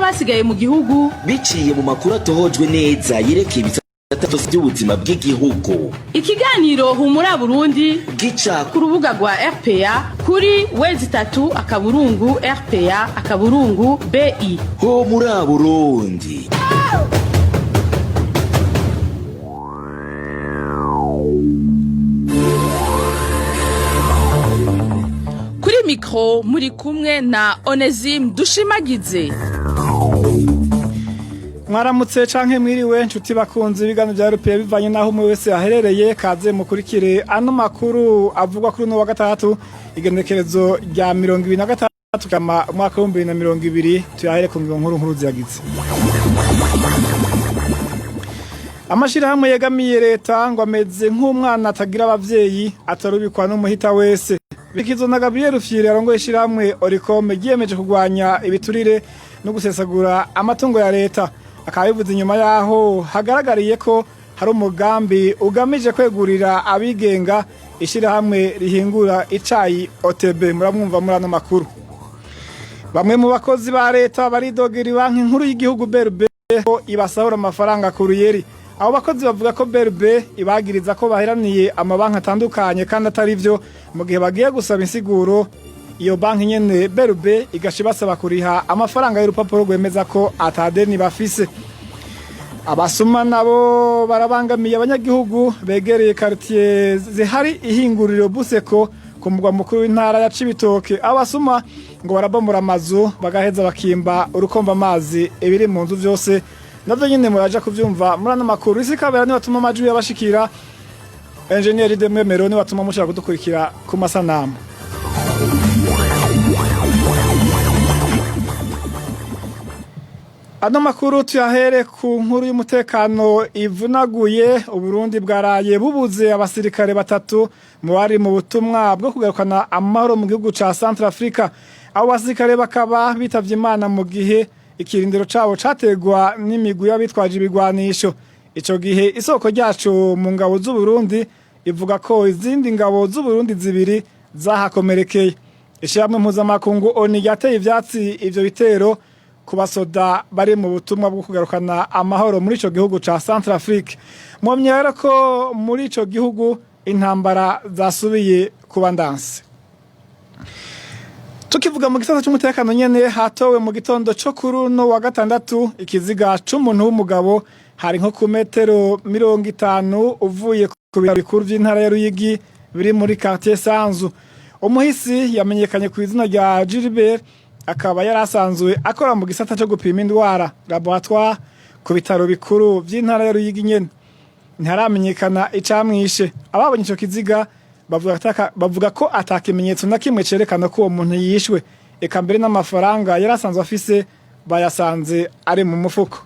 n'abasigaye mu gihugu. Biciye mu makuru atohojwe neza yerekeye ibisata vyose by'ubuzima bw'igihugu. Ikiganiro Humura Burundi gica ku rubuga rwa RPA kuri www.rpa.bi. Humura Burundi. Kuri mikro muri kumwe na Onesime Dushimagize. Mwaramutse canke mwiriwe, nshuti bakunzi ibiganiro bya RPA, bivanye naho umwe wese aherereye. Kaze mukurikire ano makuru avugwa kuri uno wa gatandatu, igenekerezo rya 23 kama umwaka w'2020. Tuyahere ku ngingo nkuru nkuru ziyagize. Amashirahamwe yegamiye leta ngo ameze nk'umwana atagira abavyeyi, atarubikwa n'umuhita wese. Bikizo na Gabriel Rufyiri arongoye ishirahamwe Oricom ryiyemeje kurwanya ibiturire no gusesagura amatungo ya leta, akaba bivuze inyuma yaho hagaragariye ko hari umugambi ugamije kwegurira abigenga ishirahamwe rihingura icayi OTB. Muramwumva muri ano makuru. Bamwe mu bakozi ba leta baridogera Banki Nkuru y'Igihugu BRB ko ibasahura amafaranga ku ruyeri. Abo bakozi bavuga ko BRB ibagiriza ko baheraniye amabanki atandukanye kandi atari vyo. Mu gihe bagiye gusaba insiguro, iyo banki nyene BRB igaca ibasaba kuriha amafaranga y'urupapuro rwemeza ko atadeni bafise. Abasuma nabo barabangamiye abanyagihugu begereye quartier zihari ihinguriro Buseko ku mugwa mukuru w'intara ya Cibitoke. Abasuma ngo barabomora amazu, bagaheza bakimba urukomba amazi ibiri mu nzu vyose. Navyo nyene muraja kuvyumva muri ano makuru. Isi kabera ni batuma amajwi yabashikira, Engineer Demwemero ni batuma mushaka kudukurikira ku masanamu. Ano makuru tuyahere ku nkuru y'umutekano ivunaguye. Uburundi bwaraye bubuze abasirikare batatu mu bari mu butumwa bwo kugarukana amahoro mu gihugu ca Centrafrica. Abo basirikare bakaba bitavye Imana mu gihe ikirindiro cabo categwa n'imigwi y'abitwaje ibigwanisho. Ico gihe isoko ryacu mu ngabo z'Uburundi ivuga ko izindi ngabo z'Uburundi zibiri zahakomerekeye. Ishirahamwe mpuzamakungu ONU ryateye ivyatsi ivyo bitero ku basoda bari mu butumwa bwo kugarukana amahoro muri ico gihugu ca Centrafrique. Mwomye rero ko muri ico gihugu intambara zasubiye kuba ndanse. Tukivuga mu gisata c'umutekano nyene, hatowe mu gitondo co kuri uno wa gatandatu ikiziga c'umuntu w'umugabo, hari nko ku metero 50 uvuye ku bitaro bikuru vy'intara ya Ruyigi biri muri quartier Sanzu. Umuhisi yamenyekanye ku izina rya Gilbert, akaba yari asanzwe akora mu gisata co gupima indwara, laboratoire, ku bitaro bikuru vy'intara ya Ruyigi nyene. Ntiharamenyekana icamwishe. Ababonye ico kiziga bavuga ko ata kimenyetso na kimwe cerekana ko uwo muntu yishwe, eka mbere n'amafaranga yari asanzwe afise bayasanze ari mu mufuko.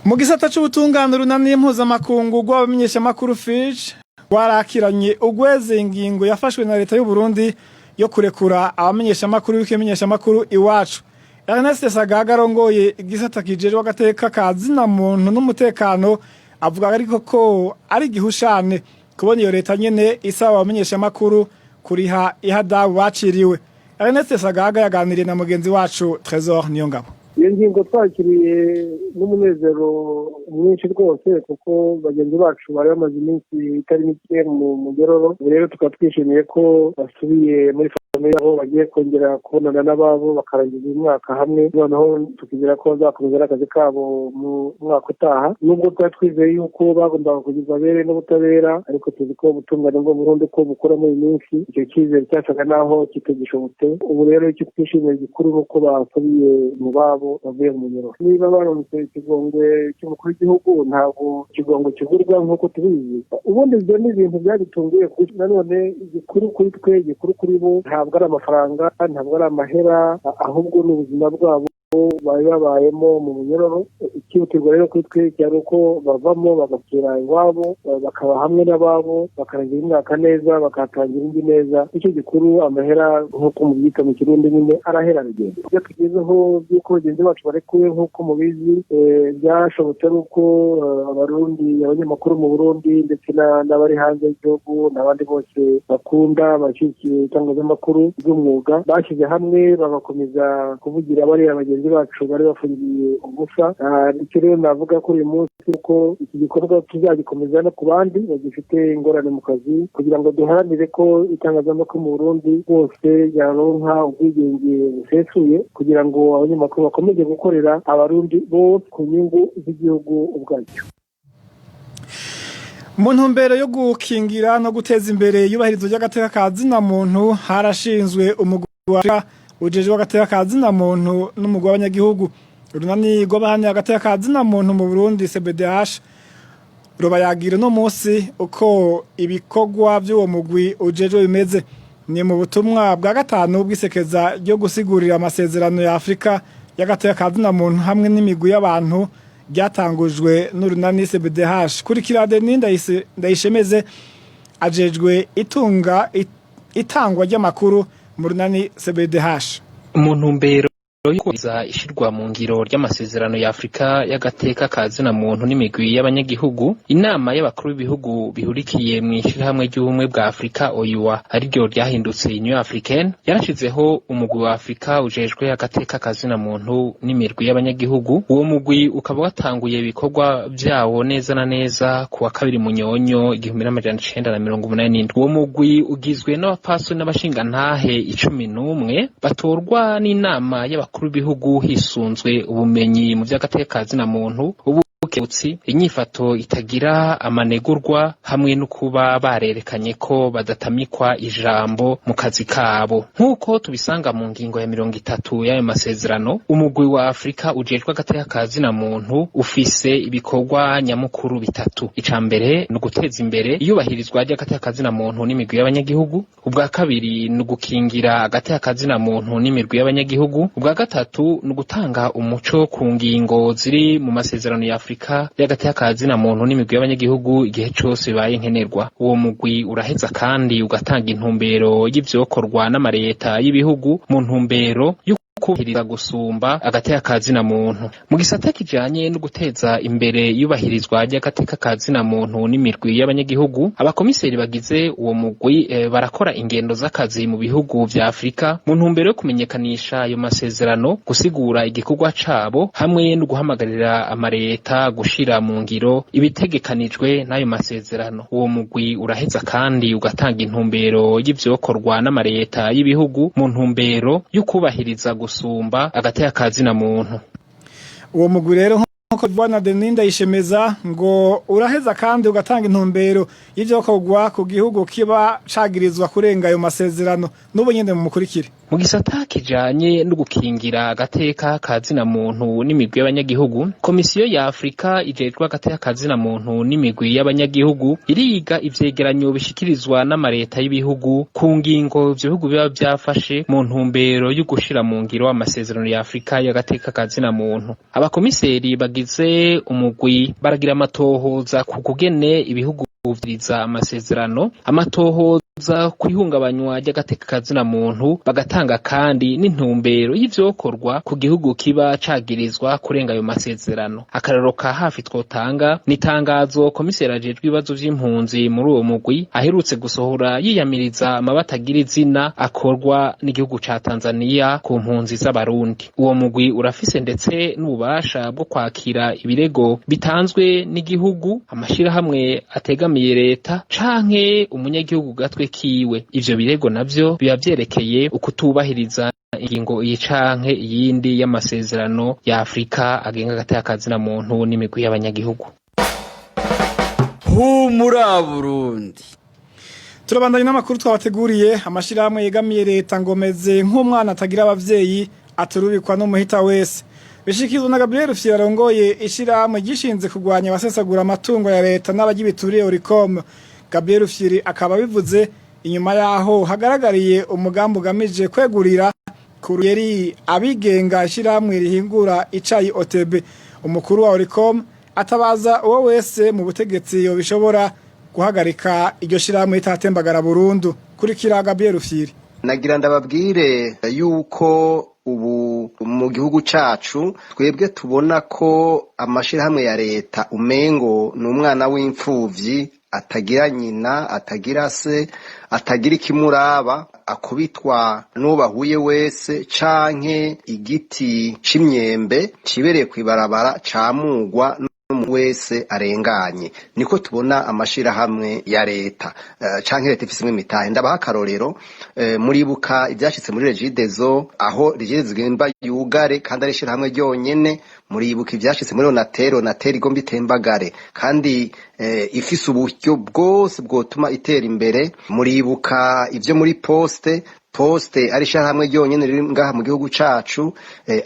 Mu gisata c'ubutungane, urunani mpuzamakungu rw'abamenyeshamakuru Fitch rwarakiranye ugweze ingingo yafashwe na leta y'u Burundi yo kurekura abamenyeshamakuru b'ikimenyeshamakuru Iwacu. Ernest Sagaga arongoye igisata kijejwe agateka ka zina muntu n'umutekano avuga ariko ko ari igihushane kubona iyo leta nyene isaba abamenyeshamakuru kuriha ihadabu baciriwe. Ernest Sagaga yaganiriye na mugenzi wacu Trésor Niyongabo. Iyo ngingo twakiriye n'umunezero mwinshi rwose, kuko bagenzi bacu bari bamaze iminsi itari mike mu mugeroro. Ubu rero tukaba twishimiye ko basubiye muri famille, aho bagiye kongera kubonana n'ababo bakarangiza uyu mwaka hamwe, noneho tukizera ko bazakomeza n'akazi kabo mu mwaka utaha. Nubwo twari twizeye yuko bagombaga kugirwa abere n'ubutabera, ariko tuzi ko ubutungane bwo Burundi ko bukora muri iyi minsi, icyo cyizere cyasaga naho kitagishobotse. Ubu rero icyo twishimiye gikuru ni uko basubiye mu babo, bavuye mu munyoro. Niba baronse ikigongwe cy'umukuru w'igihugu, ntabwo ikigongwe kigurwa nk'uko tubizi. Ubundi ibyo ni ibintu byadutunguye. Nanone igikuru kuri twe, igikuru kuri bo, ntabwo ari amafaranga, ntabwo ari amahera, ahubwo ni ubuzima bwabo. Bari babayemo mu munyororo. Ikihutirwa rero kuri twe cyari uko bavamo bagasubira iwabo, bakaba hamwe n'ababo, bakarangira imyaka neza, bakahatangira indi neza. Icyo gikuru, amahera nk'uko mubyita mu Kirundi nyine arahera rugendo. Ibyo tugezeho by'uko bagenzi bacu barekuwe, nk'uko mubizi, byashobotse ari uko Abarundi, abanyamakuru mu Burundi ndetse n'abari hanze y'igihugu n'abandi bose bakunda bashyigikiye itangazamakuru ry'umwuga bashyize hamwe bagakomeza kuvugira bariya bagenzi bacu bari bafungiye ubusa. Icyo rero navuga kuri uyu munsi, ko iki gikorwa tuzagikomeza no ku bandi bagifite ingorane mu kazi, kugira ngo duharanire ko itangazamakuru mu Burundi bose ryaronka ubwigenge busesuye, kugira ngo abanyamakuru bakomeze gukorera Abarundi bose ku nyungu z'igihugu ubwacyo. Mu ntumbero yo gukingira no guteza imbere iyubahirizwa ry'agateka ka zina muntu, harashinzwe umugwi ujejwe agateka ka zina muntu n'umugwi w'abanyagihugu. Urunani rw'abaharanira agateka ka zina muntu mu Burundi, CBDH, rubayagira uno munsi uko ibikorwa by'uwo mugwi ujejwe bimeze. Ni mu butumwa bwa gatanu bw'isekeza ryo gusigurira amasezerano ya Afurika y'agateka ka zina muntu hamwe n'imigwi y'abantu ryatangujwe n'urunani CBDH. Kurikira Denis Ndayishemeze, ajejwe itunga itangwa ry'amakuru mu runani CBDH. Mu ntumbero yo kubahiriza ishirwa mu ngiro ry'amasezerano ya Afurika y'agateka ka zina muntu n'imigwi y'abanyagihugu, inama y'abakuru b'ibihugu bihurikiye mu ishirahamwe ry'ubumwe bwa Afurika, OUA, ariryo ryahindutse Union Africaine, yarashizeho umugwi wa Afurika ujejwe agateka ka zina muntu n'imirwi y'abanyagihugu. Uwo mugwi ukaba watanguye ibikorwa vyawo neza na neza ku wa 2 Munyonyo 1987. Uwo mugwi ugizwe n'abapfasoni n'abashingantahe 11 batorwa n'inama y'abakuru b'ibihugu hisunzwe ubumenyi mu vy'agateka ka zina muntu, ubukebutsi, inyifato itagira amanegurwa, hamwe no kuba barerekanye ko badatamikwa ijambo mu kazi kabo, nk'uko tubisanga mu ngingo ya 30 y'ayo masezerano. Umugwi wa Afurika ujejwe agateka ka zina muntu ufise ibikorwa nyamukuru bitatu. Ica mbere ni uguteza imbere iyubahirizwa ry'agateka ka zina muntu n'imigwi y'abanyagihugu. Ubwa kabiri ni ugukingira agateka ka zina muntu n'imirwi y'abanyagihugu. Ubwa gatatu ni ugutanga umuco ku ngingo ziri mu masezerano ya Afurika y'agateka ka zina muntu n'imigwi y'abanyagihugu igihe cose bibaye nkenerwa. Uwo mugwi uraheza kandi ugatanga intumbero y'ivyokorwa n'amareta y'ibihugu mu ntumbero yo kubahiriza gusumba agateka ka zina muntu. Mu gisata kijanye no guteza imbere iyubahirizwa ry'agateka ka zina muntu n'imirwi y'abanyagihugu, abakomiseri bagize uwo mugwi barakora ingendo z'akazi mu bihugu vya Afurika mu ntumbero yo kumenyekanisha ayo masezerano, gusigura igikorwa cabo, hamwe no guhamagarira amareta gushira mu ngiro ibitegekanijwe n'ayo masezerano. Uwo mugwi uraheza kandi ugatanga intumbero y'ivyokorwa n'amareta y'ibihugu mu ntumbero yo kubahiriza gusumba agateka ka zina muntu. Uwo mugwi rero, nk'uko bivugwa na Denis Ndayishemeza, ngo uraheza kandi ugatanga intumbero y'ivyokorwa ku gihugu kiba cagirizwa kurenga ayo masezerano. N'ubu nyene mumukurikire. Mu gisata kijanye no gukingira agateka ka zina muntu n'imigwi y'abanyagihugu, Komisiyo ya Afurika ijejwe agateka ka zina muntu n'imigwi y'abanyagihugu iriga ivyegeranyo bishikirizwa n'amareta y'ibihugu ku ngingo ivyo bihugu biba vyafashe mu ntumbero yo gushira mu ngiro amasezerano ya Afurika y'agateka ka zina muntu. Abakomiseri bagize umugwi baragira amatohoza ku kugene ibihugu vyubahiriza amasezerano, amatohoza kw'ihungabanywa ry'agateka ka zina muntu, bagatanga kandi n'intumbero y'ivyokorwa ku gihugu kiba cagirizwa kurenga ayo masezerano. Akarorero ka hafi twotanga ni itangazo komiseri ajejwe ibibazo vy'impunzi muri uwo mugwi aherutse gusohora yiyamiriza amabi atagira izina akorwa n'igihugu ca Tanzania ku mpunzi z'Abarundi. Uwo mugwi urafise ndetse n'ububasha bwo kwakira ibirego bitanzwe n'igihugu, amashirahamwe ategamiye leta canke umunyagihugu gatwe kiwe. Ivyo birego navyo biba vyerekeye ukutubahiriza ingingo iyi canke iyindi y'amasezerano ya Afurika agenga agateka ka zina muntu n'imigwi y'abanyagihugu. Humura Burundi! Turabandanya n'amakuru twabateguriye. Amashirahamwe yegamiye leta ngo meze nk'umwana atagira abavyeyi, aturubikwa n'umuhita wese. Bishikizwa na Gabriel Rufyiri, arongoye ishirahamwe gishinze kurwanya abasesagura amatungo ya leta n'abagibituriye, Oricom. Gabriel Rufyiri akaba abivuze inyuma yaho hagaragariye umugambi ugamije kwegurira Ku yeri abigenga ishyirahamwe rihingura icayi OTB. Umukuru wa Oricom atabaza uwo wese mu butegetsi yobishobora guhagarika iryo shyirahamwe ritatembagara burundu. Kurikira Gabriel Rufyiri. Nagira ndababwire yuko ubu mu gihugu cacu twebwe tubona ko amashirahamwe ya leta umengo ni umwana w'imfuvyi, atagira nyina, atagira se, atagira ikimuraba, akubitwa n'uwo wese, canke igiti c'imyembe cibereye kw'ibarabara camugwa n'umuntu wese arenganye. Niko tubona amashirahamwe ya leta canke leta ifisemwo imitahe. Ndabaha akarorero: muribuka ivyashitse muri Regideso, aho Regideso igomba yugare kandi ari ishirahamwe ryonyene. Muribuka ivyashitse muri Onatel, Onatel igomba itembagare kandi ifise uburyo bwose bwotuma itera imbere. Muribuka ivyo muri Poste, Poste ari ishirahamwe ryonyene riri ngaha mu gihugu cacu,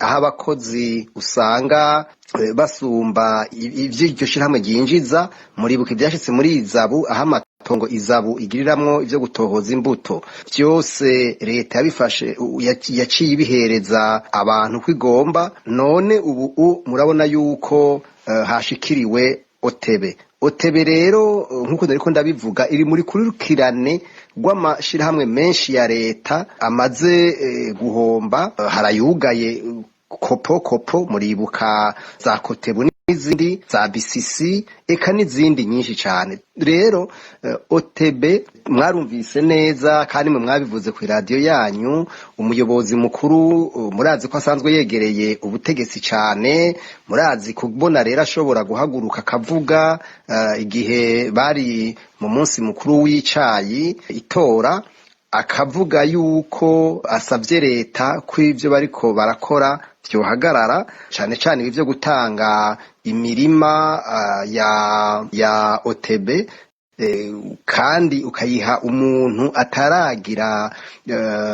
aho abakozi usanga basumba ivyo iryo shirahamwe ryinjiza. Muribuka ivyashitse muri Izabu, aho amatongo Izabu igiriramwo ivyo gutohoza imbuto vyose leta yabifashe, yaciye ibihereza abantu ko igomba. None ubu murabona yuko hashikiriwe OTB. OTB rero, nk'uko nariko ndabivuga, iri muri kurikirane rw'amashirahamwe menshi ya leta amaze guhomba. Harayugaye kopo kopo, muribuka za Kotebu n'izindi za BCC, eka n'izindi nyinshi cyane. Rero OTB mwarumvise neza kandi mwe mwabivuze ku iradiyo yanyu, umuyobozi mukuru murazi ko asanzwe yegereye ubutegetsi cyane. Murazi kubona rero ashobora guhaguruka akavuga igihe bari mu munsi mukuru w'icayi itora, akavuga yuko asabye leta ko ivyo bariko barakora vyohagarara, cane cane ivyo gutanga imirima ya OTB, kandi ukayiha umuntu ataragira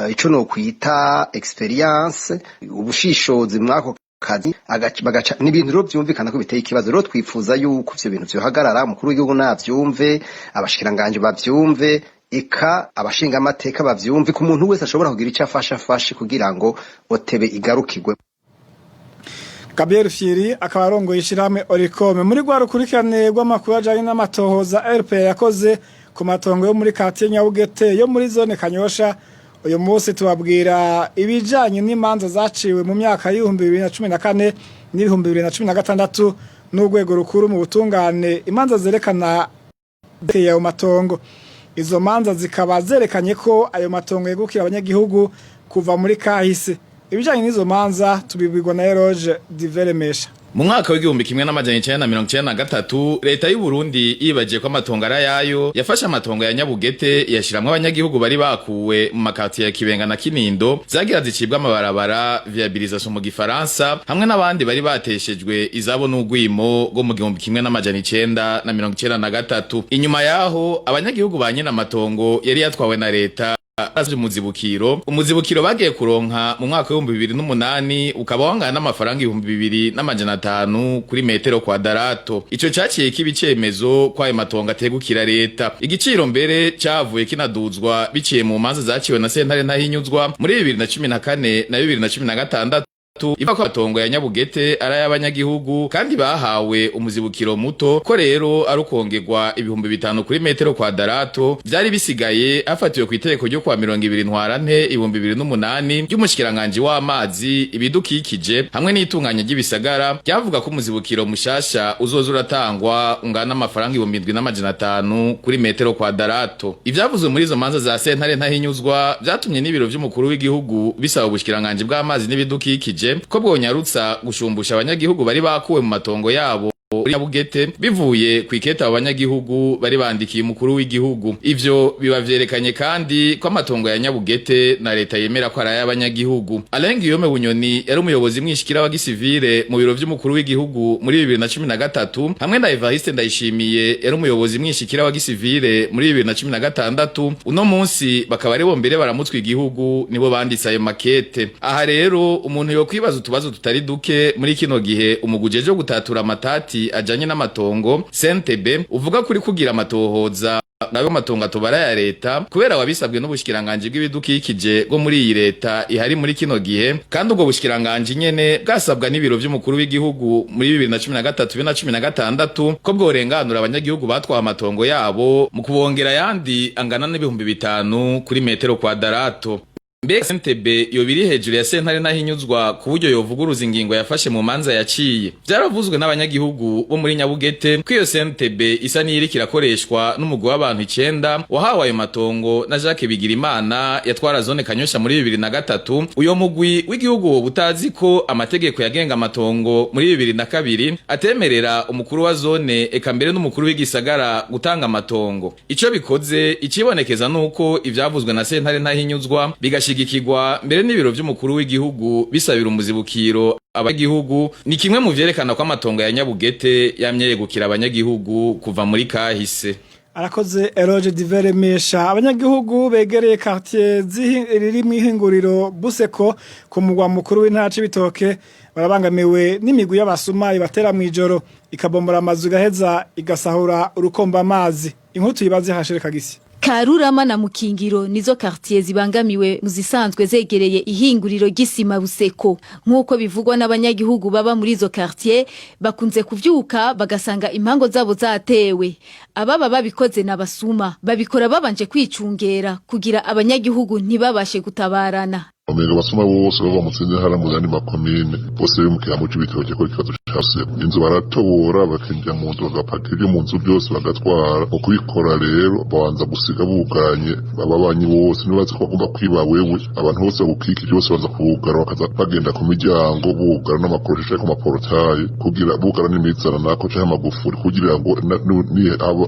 ico nokwita expérience, ubushishozi mwako kazi, bagaca. Ni ibintu rero vyumvikana ko biteye ikibazo. Rero twifuza yuko ivyo bintu vyohagarara. Umukuru w'igihugu navyumve, abashikiranganji bavyumve, eka abashingamateka bavyumve, ku muntu wese ashobora kugira ico afasha afashe kugira ngo OTB igarukirwe. Gabriel Fieri akaba arongoye ishirahamwe Oricome. Muri rwa rukurikirane rw'amakuru ajanye n'amatohoza RP yakoze ku matongo yo muri quartier Nyabugete yo muri zone Kanyosha, uyu munsi tubabwira ibijanye n'imanza zaciwe mu myaka y'2014 n'2016 n'urwego rukuru mu butungane, imanza zerekana ayo matongo. Izo manza zikaba zerekanye ko ayo matongo yegukira abanyagihugu kuva muri kahise. Ibijanye n'izo manza tubibwirwa na Eroge Diveremesha. Mu mwaka w'1993, leta y'u Burundi yibagiye ko amatongo ari ayayo, yafashe amatongo ya Nyabugete yashiramwo abanyagihugu bari bakuwe mu makatiye ya Kibenga na Kinindo zagira zicibwa amabarabara, viabilisation mu gifaransa, hamwe n'abandi bari bateshejwe izabo n'ugwimo rwo mu 1993. Inyuma yaho, abanyagihugu ba nyene amatongo yari yatwawe na leta umuzibukiro. Umuzibukiro bagiye kuronka mu mwaka w'2008 ukaba wangana n'amafaranga 2500 kuri metero kwadarato. Ico caciye kiba icemezo ko ayo matongo ategukira leta. Igiciro mbere cavuye kinaduzwa biciye mu manza zaciwe na sentare ntahinyuzwa muri 2014 na 2016, ivuga ko amatongo ya Nyabugete ari ay'abanyagihugu kandi bahawe umuzibukiro muto, ko rero ari ukongerwa 5000 kuri metero kwadarato vyari bisigaye, hafatiwe ku itegeko ryo kwa 20 Ntwarante 2008 ry'umushikiranganji w'amazi, ibidukikije hamwe n'itunganya ry'ibisagara, ryavuga ko umuzibukiro mushasha uzoza uratangwa ungana amafaranga 7500 kuri metero kwadarato. Ivyavuzwe muri izo manza za sentare ntahinyuzwa vyatumye n'ibiro vy'umukuru w'igihugu bisaba ubushikiranganji bw'amazi n'ibidukikije ko bwonyarutsa gushumbusha abanyagihugu bari bakuwe mu matongo yabo muri Nyabugete, bivuye ku ikete abo banyagihugu bari bandikiye umukuru w'igihugu. Ivyo biba vyerekanye kandi ko amatongo ya Nyabugete na leta yemera ko ari ay'abanyagihugu. Alain Guillaume Bunyoni yari umuyobozi mwishikira wa gisivile mu biro vy'umukuru w'igihugu muri 2013, hamwe na Evariste Ndayishimiye yari umuyobozi mwishikira wa gisivile muri 2016, uno munsi bakaba ari bo mbere baramutswe igihugu, nibo banditse ayo makete. Aha rero umuntu yo kwibaza utubazo tutari duke muri kino gihe umugwi ujejwe gutatura amatati amatati ajanye n'amatongo CNTB uvuga kuri kugira amatohoza nayo amatongo atobara ya leta, kubera wabisabwe n'ubushikiranganje bw'ibidukikije bwo muri iyi leta ihari muri kino gihe, kandi ubwo bushikiranganje nyene bwasabwa n'ibiro vy'umukuru w'igihugu muri 2013 2016 ko bworenganura abanyagihugu batwaye amatongo yabo mu kubongera ayandi angana n'5,000 kuri metero kwadarato. Mbega CNTB yoba iri hejuru ya sentare ntahinyuzwa ku buryo yovuguruza ingingo yafashe mu manza yaciye? Vyaravuzwe n'abanyagihugu bo muri Nyabugete ko iyo CNTB isa n'iyiriko irakoreshwa n'umugwi w'abantu 9 wahawe ayo matongo na Jacques Bigirimana yatwara zone Kanyosha muri 2003. Uyo mugwi w'igihugu woba utazi ko amategeko yagenga amatongo muri 2002 atemerera umukuru wa zone eka mbere n'umukuru w'igisagara gutanga amatongo. Ico bikoze, icibonekeza nuko ivyavuzwe na sentare ntahinyuzwa bigashigikirwa mbere n'ibiro vy'umukuru w'igihugu bisabira umuzibukiro abanyagihugu ni kimwe mu vyerekana ko amatongo ya Nyabugete yamye yegukira abanyagihugu kuva muri kahise. Arakoze Eroge Diveremesha. Abanyagihugu begereye quartier riri mu ihinguriro Buseko ku mugwa mukuru w'intara Cibitoke barabangamiwe n'imigwi y'abasuma ibatera mw'ijoro, ikabomola amazu, igaheza igasahura urukomba amazi. Inkuru tuyibaze Hashire Kagisi. Karurama na Mukingiro nizo quartier zibangamiwe mu zisanzwe zegereye ihinguriro ry'isima Buseko. Nk'uko bivugwa n'abanyagihugu baba muri izo quartier, bakunze kuvyuka bagasanga impango zabo zatewe. Ababa babikoze n'abasuma, babikora babanje kwicungera kugira abanyagihugu ntibabashe gutabarana. Umenga abasuma bose bava mu zindi ntara, mu yandi makomine bose bimukira mu Cibitoke ko ikibazo case. Inzu baratobora, bakinjira mu nzu, bagapakira ibyo mu nzu byose bagatwara. Mu kubikora rero babanza gusiga bugaranye ababanyi bose, nibazi ko bagomba kwiba wewe, abantu bose bagukikije bose baza kubugara, bakaza bagenda ku miryango bugara n'amakoroshe canke ku ma portails, kugira bugara n'imizana nako canke amagufuri, kugira ngo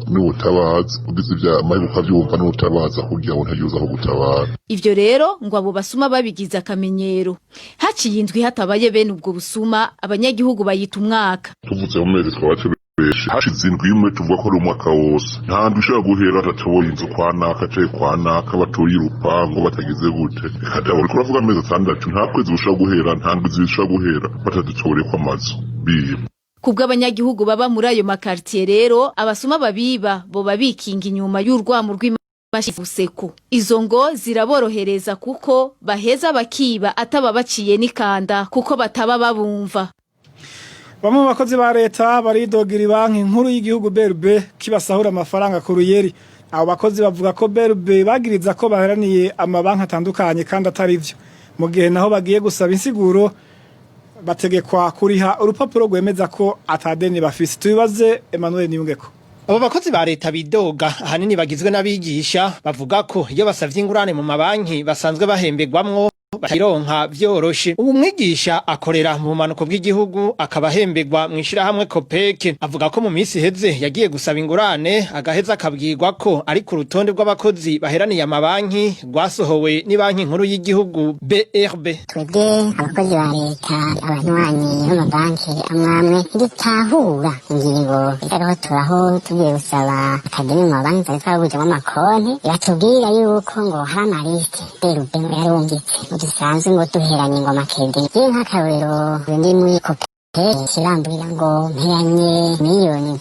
niwutabaza ugize ivya amahirwe ukavyumva n'utabaza, kugira ngo ntagize aho gutabara. Ivyo rero ngo abo basuma babigize akamenyero. Haciye indwi hatabaye bene ubwo busuma, abanyagihugu bayita umwaka. Tuvuze mu mezi twaba tubeshe. Hashize indwi imwe tuvuga ko ari umwaka wose. Nta ndwi ishobora guhera badatoboye inzu kwa naka canke kwa naka, batoye urupangu, batagize gute. Reka da, uriko uravuga amezi 6, nta kwezi gushobora guhera, nta ndwi zishobora guhera batadutoboreyeko amazu biba. Kubwo abanyagihugu baba muri ayo ma quartier rero, abasuma babiba boba bikinga inyuma y'urwamo rw'imashini Buseko. Izo ngo ziraborohereza kuko baheza bakiba ataba baciye n'ikanda, kuko bataba babumva. Bamwe mu bakozi ba leta baridogira banki nkuru y'igihugu BRB kibasahura amafaranga ku ruyeri. Abo bakozi bavuga ko BRB bagiriza ko baharaniye amabanki atandukanye kandi atari vyo. Mu gihe naho bagiye gusaba insiguro, bategekwa kuriha urupapuro rwemeza ko atadeni bafise. Tubibaze Emmanuel Niyungeko. Abo bakozi ba leta bidoga ahanini bagizwe n'abigisha, bavuga ko iyo basavye ingurane mu mabanki basanzwe bahemberwamwo batayironka vyoroshe. Ubu mwigisha akorera mu bumanuko bw'igihugu, akaba ahemberwa mw'ishirahamwe Kopeke, avuga ko mu minsi iheze yagiye gusaba ingurane, agaheza akabwirwa ko ari ku rutonde rw'abakozi baheraniye amabanki rwasohowe n'ibanki nkuru y'igihugu BRB. Twebwe abakozi ba leta, abanywanyi b'amabanki amwe amwe, ntidutahura ingingo itariho turaho tugiye gusaba akadeni mu mabanki twari twabujemo amakonti, batubwira yuko ngo hari ama liste BRB ngo yarungitse dusanzwe ngo duheranye ngo ama crédit. Ye nk'akarorero, ndi muri Kopeke, kirambwira ngo mperanye 3 miliyoni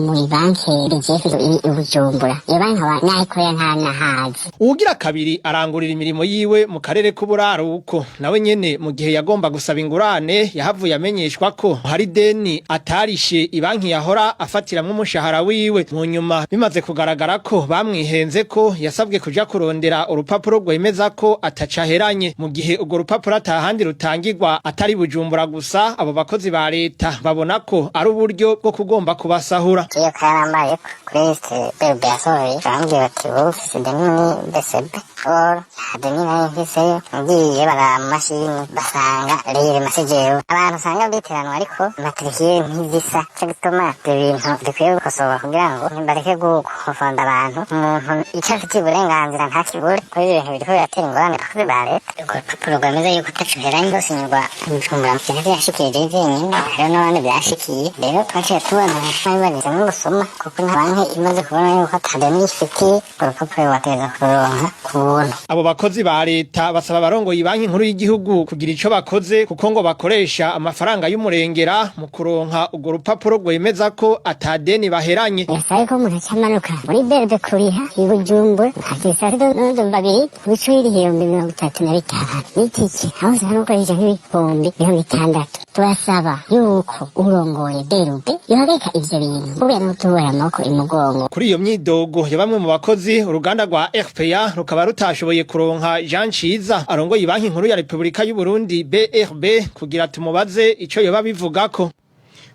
muri banki BGF iri i Bujumbura. Iyo banki nkaba nayikorera nta nahazi. Uwugira kabiri arangurira imirimo yiwe mu karere k'uburaruko, nawe nyene mu gihe yagomba gusaba ingurane yahavuye amenyeshwa ko hari deni atarishe ibanki yahora afatiramwo umushahara wiwe. Mu nyuma bimaze kugaragara ko bamwihenze, ko yasabwe kuja kurondera urupapuro rwemeza ko atacaheranye, mu gihe urwo rupapuro atahandi rutangirwa atari Bujumbura gusa. Abo bakozi ba leta babona ko ari uburyo bwo kugomba kubasahura. Iyo karambaye kuri liste BRB yasohoye, barambwira bati: "Wowe ufise deni muri BCB." Or nta deni nari mfiseyo. Ngiye bara mu mashini basanga rero masejewe abantu usanga biteranwa, ariko matricule ntizisa. Ico gituma ivyo bintu dukwiye gukosorwa kugira ngo bareke gukonfonda abantu. Umuntu ico afitiye uburenganzira ntakibure, kuko ivyo bintu biriko biratera ingorane abakozi ba leta. Urwo rupapuro rwemeza yuko utaco uheranye rwosinyirwa Bujumbura, ivyo vyashikirije. jenyine, hariho n'abandi byashikiye. Rero twaciye tubona bibariza n'ubusuma, kuko nka banki imaze kubona yuko atadeni ifitiye, urupapuro wategereza kururonka ku buntu. Abo bakozi ba leta basaba abarongoye banki nkuru y'igihugu kugira ico bakoze, kuko ngo bakoresha amafaranga y'umurengera mu kuronka urwo rupapuro rwemeza ko atadeni baheranye. Birasaba ko umuntu aca amanuka muri BRB kuriha i Bujumbura hakiri saa sita n'udumba abiri, uca uyiriha 35,000 n'itike, aho usanga ukoresha nk'60,000. Turasaba yuko urongoye BRB yohagarika ivyo bintu kubera no tubura amaboko imugongo. Kuri iyo myidogo ya bamwe mu bakozi, uruganda rwa RPA rukaba rutashoboye kuronka Jean Ciza arongoye banki nkuru ya Republika y'u Burundi BRB kugira tumubaze ico yoba bivugako.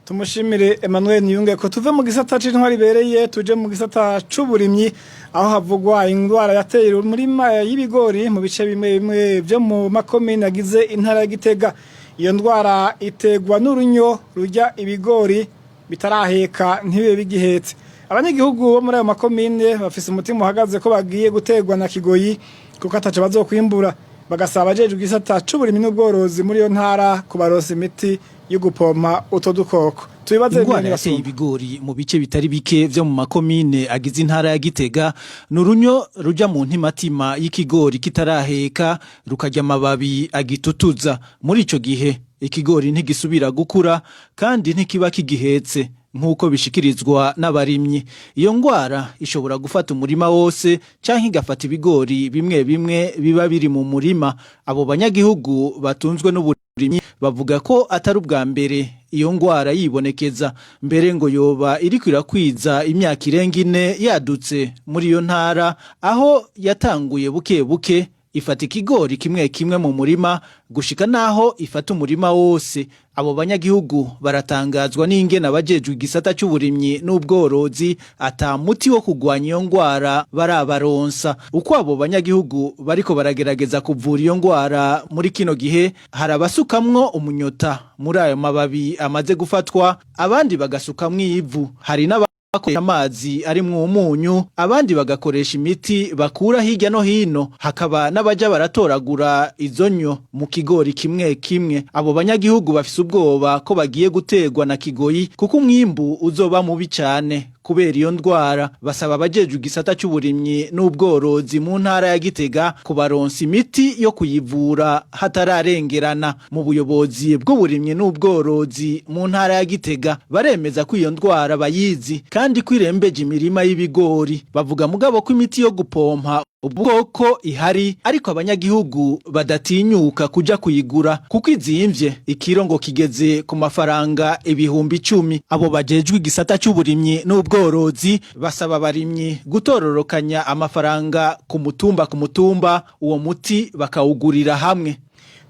Tumushimire Emmanuel Niyunge ko. Tuve mu gisata c'intwari ibereye, tuje mu gisata c'uburimyi, aho havugwa indwara yateye umurima y'ibigori mu bice bimwe bimwe byo mu makomine agize intara ya Gitega. Iyo ndwara itegwa n'urunyo rujya ibigori bitaraheka ntibibe bigihetse. Abanyagihugu bo muri ayo makomine bafise umutima uhagaze ko bagiye gutegwa na kigoyi, kuko ataco bazokwimbura. Bagasaba abajejwe igisata c'uburimyi n'ubworozi muri iyo ntara kubaronsa imiti yo gupompa utwo dukoko. Tubibaze. Ingwara yateye ibigori mu bice bitari bike vyo mu makomine agize intara ya Gitega ni urunyo ruja mu ntimatima y'ikigori kitaraheka, rukarya amababi agitutuza. Muri ico gihe ikigori ntigisubira gukura kandi ntikiba kigihetse, nk'uko bishikirizwa n'abarimyi. Iyo ngwara ishobora gufata umurima wose canke igafata ibigori bimwe bimwe biba biri mu murima. Abo banyagihugu batunzwe n'uburimyi bavuga ko atari ubwa mbere iyo ngwara yibonekeza, mbere ngo yoba iriko irakwiza imyaka irenga 4 yadutse muri iyo ntara, aho yatanguye buke buke ifata ikigori kimwe kimwe mu murima gushika naho ifata umurima wose. Abo banyagihugu baratangazwa n'ingene abajejwe igisata c'uburimyi n'ubworozi ata muti wo kugwanya iyo ngwara barabaronsa. Uko abo banyagihugu bariko baragerageza kuvura iyo ngwara muri kino gihe, hari abasukamwo umunyota muri ayo mababi amaze gufatwa, abandi bagasukamwo ivu, hari n'aba bakoresha amazi arimwo umunyu, abandi bagakoresha imiti bakura hirya no hino, hakaba n'abaja baratoragura izo nyo mu kigori kimwe kimwe. Abo banyagihugu bafise ubwoba ko bagiye guterwa na kigoyi, kuko umwimbu uzoba mubi cane kubera iyo ndwara. Basaba abajejwe igisata c'uburimyi n'ubworozi mu ntara ya Gitega kubaronsa imiti yo kuyivura hatararengerana. Mu buyobozi bw'uburimyi n'ubworozi mu ntara ya Gitega baremeza ko iyo ndwara bayizi kandi ko irembeje imirima y'ibigori. Bavuga mugabo ko imiti yo gupompa ubwoko ihari, ariko abanyagihugu badatinyuka kuja kuyigura kuko izimvye, ikiro ngo kigeze ku mafaranga 10,000. Abo bajejwe igisata c'uburimyi n'ubworozi basaba abarimyi gutororokanya amafaranga ku mutumba ku mutumba, uwo muti bakawugurira hamwe.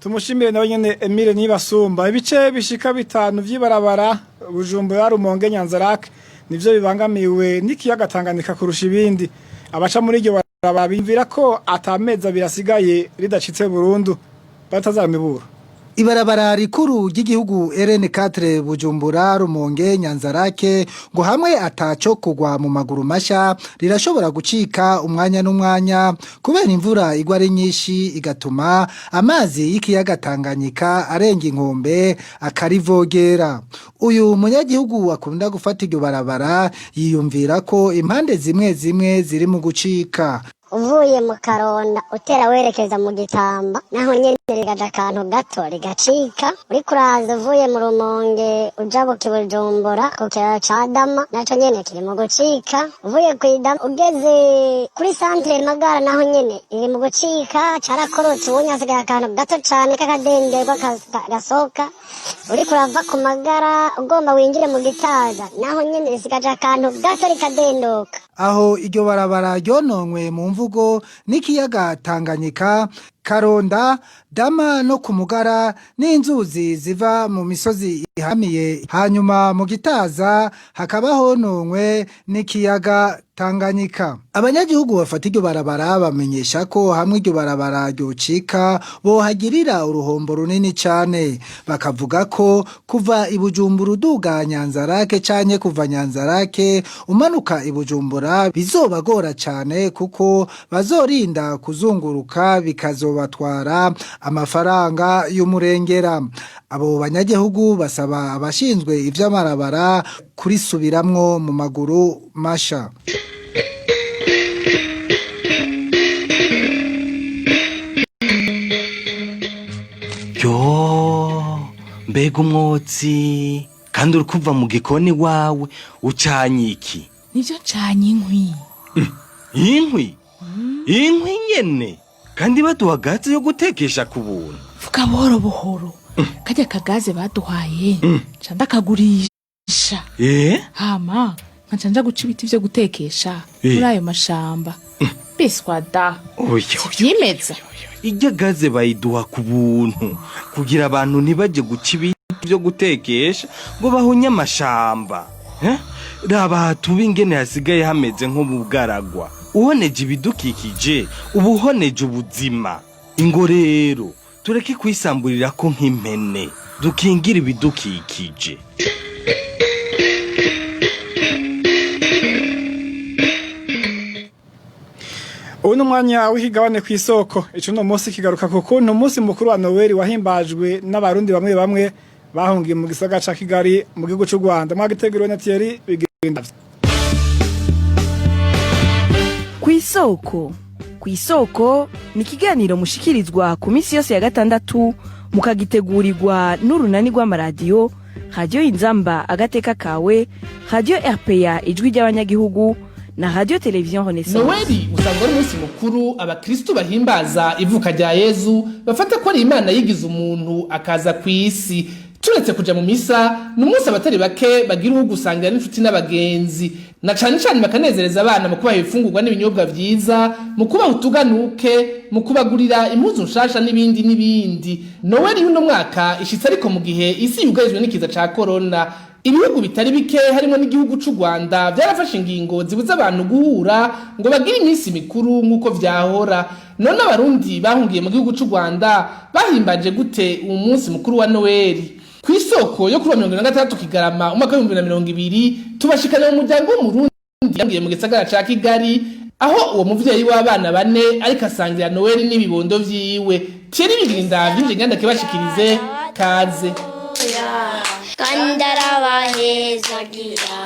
Tumushimire nawe nyene Emile Nibasumba. Ibice bishika bitanu vy'ibarabara Bujumbura Rumonge Nyanzarake nivyo bibangamiwe n'ikiyaga Tanganyika kurusha ibindi. Abaca muri iryo barabara biyumvira ko atamezi 2 asigaye ridacitse burundu batazamibura. Ibarabara rikuru ry'igihugu RN4 Bujumbura Rumonge Nyanzarake ngo hamwe ataco kugwa mu maguru masha rirashobora gucika umwanya n'umwanya, kubera imvura igwa ari nyinshi igatuma amazi y'ikiyaga Tanganyika arenga inkombe akarivogera. Uyu munyagihugu akunda gufata iryo barabara yiyumvira ko impande zimwe zimwe ziri mu gucika. Uvuye mu Karonda utera werekeza mu Gitamba, naho nyene rigaja akantu gato rigacika. Uriko uraza uvuye mu Rumonge ujabuka i Bujumbura ku kiraro ca Dama, naco nyene kiri mu gucika. Uvuye kw'Idama ugeze kuri centre Magara, naho nyene iri mu gucika, carakorotse, ubonye hasigaye akantu gato cane k'akadenderwa gasohoka. Uriko urava ku Magara ugomba winjire mu Gitaza, naho nyene risigaje akantu gato rikadenduka. Aho iryo barabara ryononwe mu mvugo n'ikiyaga Tanganyika, Karonda, Dama no Kumugara n'inzuzi ziva mu misozi ihamiye, hanyuma mu Gitaza hakaba hononwe n'ikiyaga Tanganyika. Abanyagihugu bafata iryo barabara bamenyesha ko hamwe iryo barabara ryocika bohagirira uruhombo runini cane. Bakavuga ko kuva i Bujumbura uduga Nyanzarake canke kuva Nyanzarake umanuka i Bujumbura Bujumbura bizobagora cane, kuko bazorinda kuzunguruka bikazobatwara amafaranga y'umurengera. Abo banyagihugu basaba abashinzwe ivy'amabarabara kurisubiramwo mu maguru masha. Yo, mbega umwotsi! Kandi uri kuva mu gikoni wawe ucanye iki? Nivyo, ncanye inkwi. Inkwi? Inkwi nyene? Kandi baduha gaze yo gutekesha ku buntu. Vuga buhoro buhoro. Karya kagaze baduhaye nca ndakagurisha, hama nkaca nja guca ibiti vyo gutekesha muri ayo mashamba. Biswa da. Oya. Vyimeza. Irya gaze bayiduha ku buntu kugira abantu ntibaje guca ibiti vyo gutekesha ngo bahonye amashamba. Eh? Raba hatuba ingene hasigaye hameze nko mu bwaragwa. Uhoneje ibidukikije uba uhoneje ubuzima. Ingo rero tureke kwisamburira ko nk'impene, dukingire ibidukikije. Ubu ni umwanya w'ikigabane ku isoko. Ico uno munsi kigaruka ku kuntu umunsi mukuru wa Noel wahimbajwe n'abarundi bamwe bamwe bahungiye mu gisagara ca Kigali mu gihugu c'u Rwanda. Mwagiteguriwe na Thierry Bigenda. Kw'isoko, kw'isoko ni ikiganiro mushikirizwa ku minsi yose ya gatandatu, mukagitegurirwa n'urunani rw'amaradiyo Radiyo Inzamba Agateka Kawe, Radiyo RPA Ijwi ry'Abanyagihugu na Radiyo Televiziyo Renaissance. Noweli usanga ari umunsi mukuru abakristu bahimbaza ivuka rya Yezu, bafata ko ari Imana yigize umuntu akaza ku isi. Turetse kuja mu misa, ni umunsi abatari bake bagira uwo gusangira n'inshuti n'abagenzi, na cane cane bakanezereza abana mu kubaha ibifungurwa n'ibinyobwa vyiza, mu kubaha utuganuke, mu kubagurira impuzu nshasha n'ibindi n'ibindi. Noweli y'uno mwaka ishitse ariko mu gihe isi yugarijwe n'ikiza ca korona. Ibihugu bitari bike harimo n'igihugu c'u Rwanda vyarafashe ingingo zibuza abantu guhura ngo bagire iminsi mikuru nk'uko vyahora. None abarundi bahungiye mu gihugu c'u Rwanda bahimbaje gute uwo munsi mukuru wa Noweli? Ku isoko yo kuri wa 76 Kigarama umwaka wa 2020, tubashikana mu muryango w'umurundi yahungiye mu gisagara ca Kigali, aho uwo muvyeyi w'abana bane ariko asangira Noweli n'ibibondo vyiwe. Thierry Bigirinda vyinjiye nganda kibashikirize. Kaze. Kandi arabahezagira,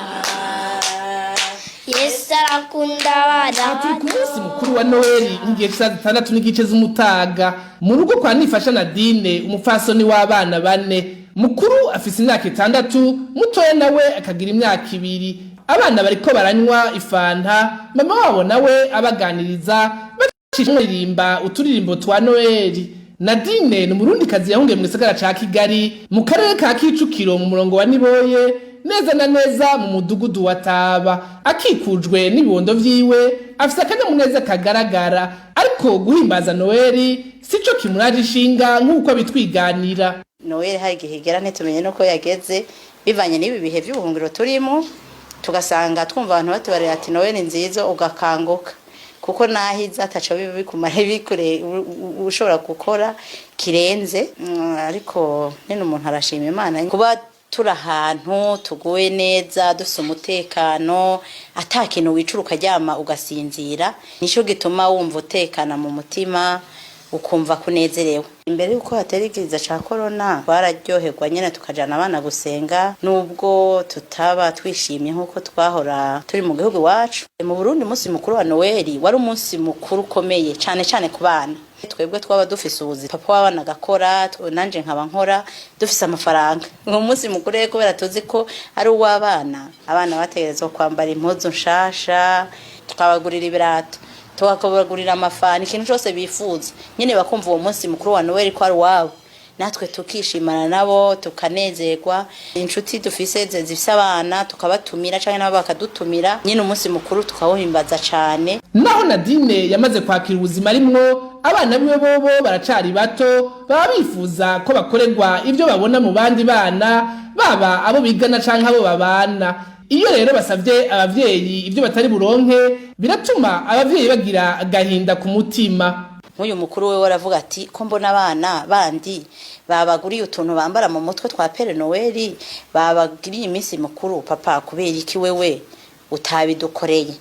Yesu arakunda abana. Turi ku munsi mukuru wa Noheli nk'igihe c'isaha 6:30 z'umutaga, mu rugo kwa Nifasha Nadine, umupfasoni w'abana bane. Mukuru afise imyaka 6, mutoya nawe akagira imyaka 2. Abana bariko baranywa ifanta, mama wabo nawe abaganiriza baririmba uturirimbo twa Noheli. Nadine ni umurundikazi yahungiye mu gisagara ca Kigali, mu karere ka Kicukiro, mu murongo wa Niboye, neza na neza mu mudugudu wa Taba. Akikujwe n'ibibondo vyiwe, afise akanyamuneza kagaragara, ariko guhimbaza Noheli sico kimuraje ishinga nk'uko bitwiganira. Noel hari igihe igera ntitumenye nuko yageze, bivanye n'ibi bihe by'ubuhungiro turimo, tugasanga twumva abantu batubarira ati Noel ni nziza, ugakanguka kuko nahiza ataco biba bikumara bikure ushobora gukora kirenze. Ariko nyine umuntu arashima Imana kuba turi ahantu tuguwe neza, dufise umutekano, ata kintu wicura ukaryama ugasinzira. Nico gituma wumva utekana mu mutima, ukumva kunezerewe. Imbere yuko hatera ikiza ca korona twararyoherwa nyene, tukajana abana gusenga, nubwo tutaba twishimye nk'uko twahora turi mu gihugu iwacu mu Burundi. Umunsi mukuru wa Noweli wari umunsi mukuru ukomeye cane cane ku bana. Twebwe twaba dufise ubuzi, papa w'abana agakora, nanje nkaba nkora, dufise amafaranga. Uwo munsi mukuru rero, kubera tuzi ko ari uw'abana, abana bategerezwa kwambara impuzu nshasha, tukabagurira ibirato, tukabagurira amafani, ikintu cyose bifuza nyine, bakumva uwo munsi mukuru wa Noel ko ari uwabo, natwe tukishimana nabo, tukanezerwa. Inshuti dufise zifise abana tukabatumira, canke nabo bakadutumira nyine, umunsi mukuru tukawuhimbaza cane. Naho Nadine yamaze kwakira ubuzima arimwo, abana biwe bobo baracari bato, baba bifuza ko bakorerwa ivyo babona mu bandi bana, baba abo bigana canke abo babana. Iyo rero basavye abavyeyi ivyo batari buronke, biratuma abavyeyi bagira agahinda ku mutima. Nk'uyu mukuru we waravuga ati ko mbona abana bandi babaguriye utuntu bambara mu mutwe twa Père Noel, babagiriye iminsi mukuru, papa kubera iki wewe utabidukoreye?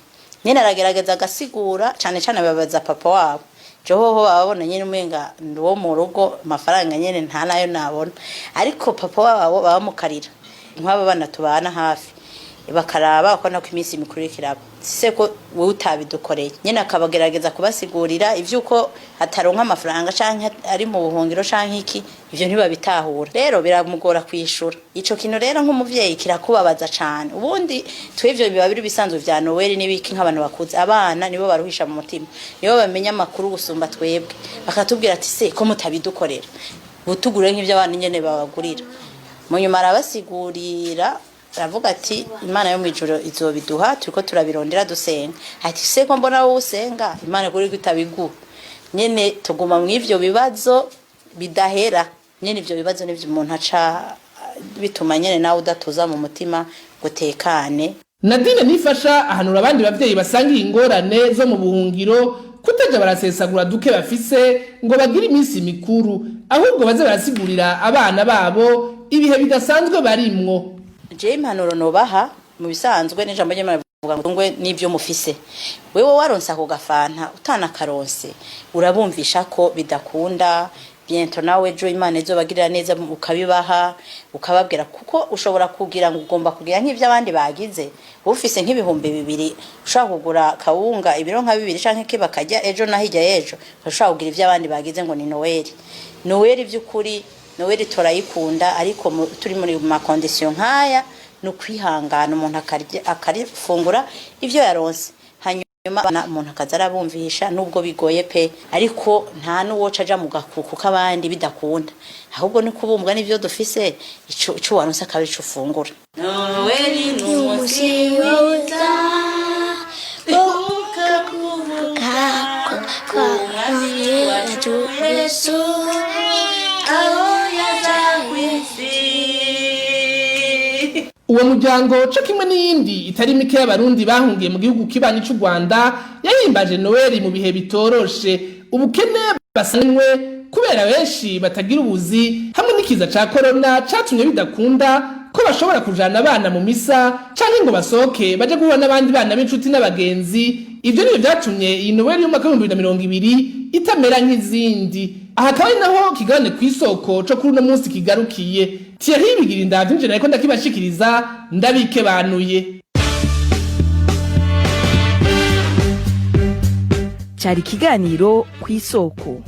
Nyene aragerageza agasigura, cane cane babaza papa wabo. Johoho bababona nyene umenga ndi uwo mu rugo, amafaranga nyene nta nayo nabona, ariko papa wabo babamukarira nk'abo bana tubana hafi, bakaraba uko nako iminsi mikuru iriko iraba, sise ko wowe utabidukoreye. Nyene akabagerageza kubasigurira ivy'uko ataronka amafaranga canke ari mu buhungiro canke iki, ivyo ntibabitahura. Rero biramugora kwishura ico kintu. Rero nk'umuvyeyi kirakubabaza cane. Ubundi twivyo biba biri bisanzwe vya Noel n'ibiki nk'abantu bakuze, abana nibo baruhisha mu mutima, nibo bamenya amakuru gusumba twebwe, bakatubwira ati: "Se ko mutabidukorera, butugure nk'ivyo abana nyene babagurira?" Mu nyuma arabasigurira, aravuga ati: "Imana yo mw'ijuru izobiduha, turiko turabirondera dusenga." Ati: "Se ko mbona wowe usenga, Imana kuri ko itabiguha?" Nyene tuguma mw'ivyo bibazo bidahera. Nyene ivyo bibazo nivyo umuntu aca bituma nyene nawe udatuza mu mutima ngo utekane. Nadine Nifasha ahanura abandi bavyeyi basangiye ingorane zo mu buhungiro kutaja barasesagura duke bafise ngo bagire iminsi mikuru, ahubwo baze barasigurira abana babo ibihe bidasanzwe barimwo. Jewe impanuro nobaha, mu bisanzwe n'ijambo ry'Imana rivuga ngo ngwe n'ivyo mufise. Wewe waronse ako gafanta, utanakaronse urabumvisha ko bidakunda, bientôt nawe ejo Imana izobagirira neza ukabibaha, ukababwira, kuko ushobora kugira ngo ugomba kugira nk'ivyo abandi bagize. Ufise nk'2000 ushobora kugura kawunga ibiro nka 2 canke ke bakarya ejo na hirya y'ejo, ushobora kugira ivyo abandi bagize ngo ni Noel. Noel vy'ukuri, Noel turayikunda, ariko turi muri ma condition nkaya, ni ukwihangana, umuntu akarya, akarifungura ivyo yaronse, hanyuma abana umuntu akaza arabumvisha, nubwo bigoye pe, ariko nta n'uwoca aja mu gakuku k'abandi bidakunda, ahubwo ni kubumbwa n'ivyo dufise, ico waronse akaba ico ufungura. Noeli ni umunsi mwiza wo kuvuka kwa wacu Yesu, aho yaza kw'isi. Uwo muryango co kimwe n'iyindi itari mike y'Abarundi bahungiye mu gihugu kibanyi c'u Rwanda yahimbaje Noeli mu bihe bitoroshe, ubukene basanywe kubera benshi batagira ubuzi, hamwe n'ikiza ca korona catumye bidakunda ko bashobora kujana abana mu misa canke ngo basohoke baje guhura n'abandi bana b'inshuti n'abagenzi. Ivyo nivyo vyatumye iyi Noeli y'umwaka w'2020 itamera nk'izindi. Aha akaba ari naho kigabane kw'isoko co kuri uno munsi kigarukiye. Thierry Bigira indavyo nje nariko ndakibashikiriza, ndabikebanuye. Cyari ikiganiro ku isoko.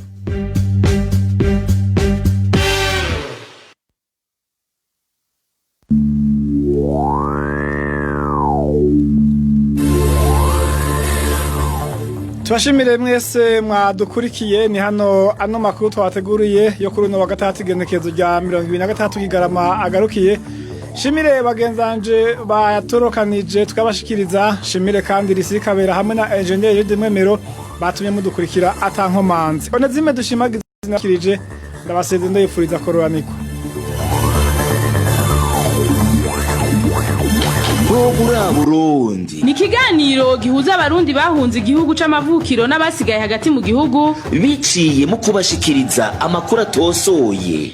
Tubashimire mwese mwadukurikiye. Ni hano ano makuru twateguriye yo kuri uno wa gatatu, igenekerezo rya 23 Kigarama, agarukiye. Shimire bagenzanje bayatorokanije tukabashikiriza, shimire kandi Risikabera hamwe na Engineer Jude Mwemero batumye mudukurikira atankomanzi. Onezime dushimagize nakirije, ndabaseze, ndayifuriza kororanirwa. Bo muri Burundi. Ni ikiganiro gihuza Abarundi bahunze igihugu c'amavukiro n'abasigaye hagati mu gihugu biciye mu kubashikiriza amakuru atosoye.